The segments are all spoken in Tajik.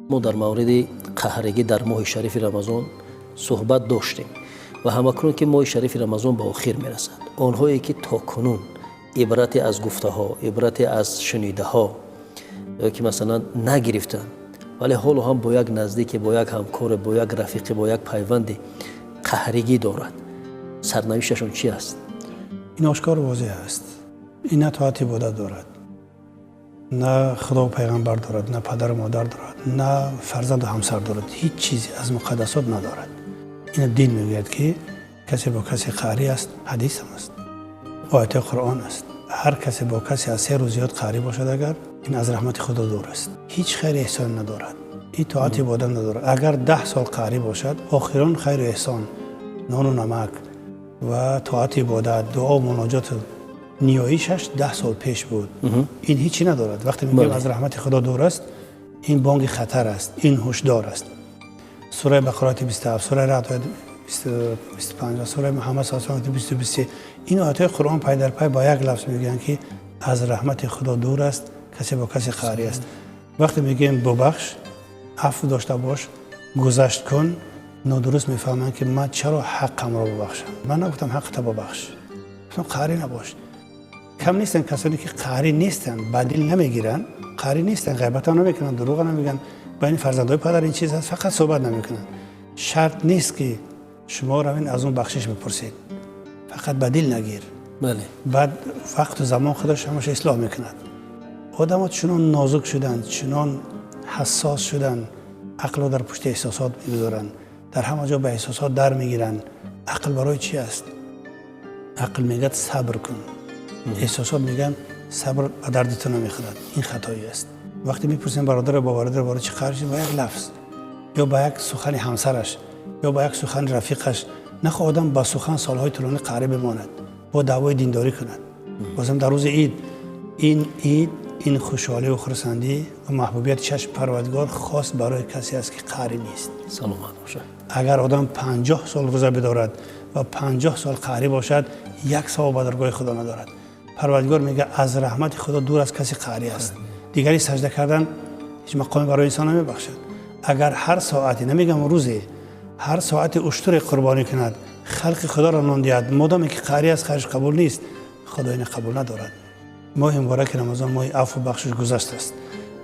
Мо дар мавриди қаҳрагӣ дар моҳи шарифи Рамазон суҳбат доштем ва ҳамакнун ки моҳи шарифи Рамазон ба охир мерасад, онҳое ки то кунун ибрате аз гуфтаҳо, ибрате аз шунидаҳо ё ки масалан нагирифтанд, вале ҳоло ҳам бо як наздике, бо як ҳамкоре, бо як рафиқе, бо як пайванде қаҳрагӣ дорад, сарнавишташон чи аст? Ин ошкор возеҳ аст. Ин на тоати ибодат дорад, на Худо пайғамбар дорад, на падару модар дорад, на фарзанду ҳамсар дорад, ҳеҷ чизе аз муқаддасот надорад. Ина дин мегӯяд, ки касе бо касе қаҳрӣ аст, ҳадисам аст, ояти Қуръон аст. Ҳар касе бо касе аз 3 рӯз зиёд қаҳрӣ бошад, агар ин аз раҳмати Худо дур аст, ҳеҷ хайри эҳсон надорад, итоати ибодат надорад. Агар 10 сол қаҳрӣ бошад, охирон хайру эҳсон, нону намак ва тоати ибодат, дуо, муноҷоту ниёишаш 10 сол пеш буд, ин ҳечи надорад. Вақте мегӯем аз раҳмати Худо дур аст, ин бонги хатар аст, ин ҳушдор аст. Сураи Бақара ояти 27, сураи Раъд ояти 25, сураи Муҳаммад ояти 23, ин оятҳои Қуръон пай дар пай бо як лафз мегӯянд, ки аз раҳмати Худо дур аст касе бо касе қаҳрӣ аст. Вақте мегӯем бубахш, афв дошта бош, гузашт кун, нодуруст мефаҳманд, ки ман чаро ҳаққамро бубахшам? Ман нагуфтам ҳаққата бубахш, гуфтам қаҳрӣ набош. Кам нестанд касоне ки қаҳрӣ нестанд, ба дил намегиранд, қаҳрӣ нестанд, ғайбатам намекунанд, дурӯға намегӯянд, байни фарзандҳои падар ин чиз ҳаст, фақат суҳбат намекунанд. Шарт нест, ки шумо равин аз он бахшиш бипурсед, фақат ба дил нагир. Баъд вақту замон худаш ҳамаша ислоҳ мекунад. Одамо чунон нозук шуданд, чунон ҳассос шуданд, ақлро дар пушти эҳсосот мегузоранд, дар ҳама ҷо ба эҳсосот дар мегиранд. Ақл барои чи аст? Ақл мегӯяд: сабр кун. Эҳсосот мегӯянд: сабр ба дарди ту намехӯрад. Ин хатоӣ аст. Вақте мепурсем бародарро бо бародар барои чӣ қаҳр шуд, ба як лафз ё ба як сухани ҳамсараш ё ба як сухани рафиқаш, нахо одам ба сухан солҳои тӯлонӣ қаҳрӣ бимонад, бо даъвои диндорӣ кунад, бозам дар рӯзи ид. Ин ид, ин хушҳолию хурсандӣ ва маҳбубияти чашми Парвардигор хос барои касе аст, ки қаҳрӣ нест. Саломат бошад. Агар одам 50 сол рӯза бидорад ва 50 сол қаҳрӣ бошад, як савоб ба даргоҳи Худо надорад. Парвардигор мегӯяд: аз раҳмати Худо дур аз каси қаҳрӣ аст. Дигари сажда кардан ҳеҷ мақоме барои инсон намебахшад. Агар ҳар соате, намегам рӯзе, ҳар соати уштуре қурбонӣ кунад, халқи Худоро нон диҳад, модоме ки қаҳрӣ аст, хайраш қабул нест, Худо ина қабул надорад. Моҳи мубораки Рамазон моҳи афву бахшиш гузашт аст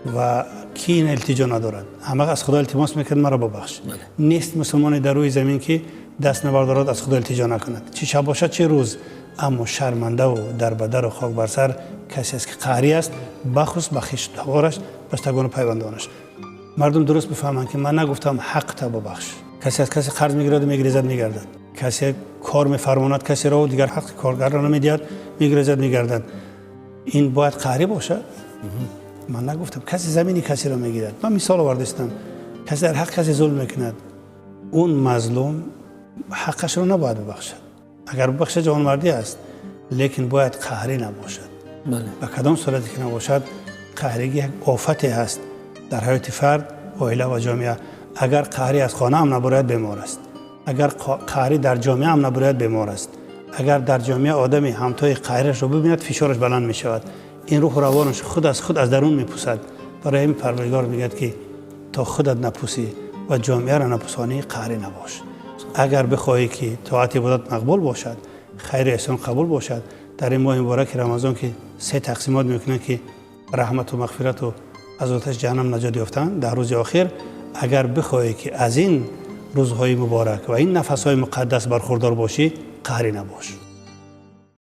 ва ки ин илтиҷо надорад? Ҳама аз Худо илтимос мекунад: маро бубахш. Нест мусулмоне дар рӯи замин, ки даст набардорад, аз Худо илтиҷо накунад, чӣ шаб бошад, чӣ рӯз. Аммо шармандаву дарбадару хок бар сар касе аст, ки қаҳрӣ аст, бахусус ба хештавораш, бастагону пайвандонаш. Мардум дуруст бифаҳманд, ки ман нагуфтам ҳақта бубахш. Касе аз касе қарз мегираду мегирезад, мегардад. Касе кор мефармонад касеро, дигар ҳаққи коргарро намедиҳад, мегирезад, мегардад. Ин бояд қаҳрӣ бошад? Ман нагуфтам. Касе замини касеро мегирад, ман мисол овардастам, касе дар ҳақ касе зулм мекунад, он мазлум ҳаққашро набояд бубахшад. Агар бубахшад, ҷавонмардӣ аст, лекин бояд қаҳрӣ набошад. Ба кадом сурате ки набошад, қаҳригӣ як офате ҳаст дар ҳаёти фард, оила ва ҷомеа. Агар қаҳрӣ аз хонаам набарояд, бемор аст. Агар қаҳрӣ дар ҷомеаам набарояд, бемор аст. Агар дар ҷомеа одами ҳамтои қаҳрашро бибинад, фишораш баланд мешавад, ин рӯҳу равонаш худ аз худ аз дарун мепусад. Барои ҳамин Парвардигор мегӯяд, ки то худат напусӣ ва ҷомеаро напусонӣ, қаҳрӣ набош. Агар бихоҳӣ, ки тоати ибодат мақбул бошад, хайру эҳсон қабул бошад, дар ин моҳи мубораки Рамазон, ки се тақсимот мекунанд, ки раҳмату мағфирату аз оташи ҷаҳаннам наҷот ёфтан дар рӯзи охир, агар бихоҳӣ, ки аз ин рӯзҳои муборак ва ин нафасҳои муқаддас бархурдор бошӣ, қаҳрӣ набош.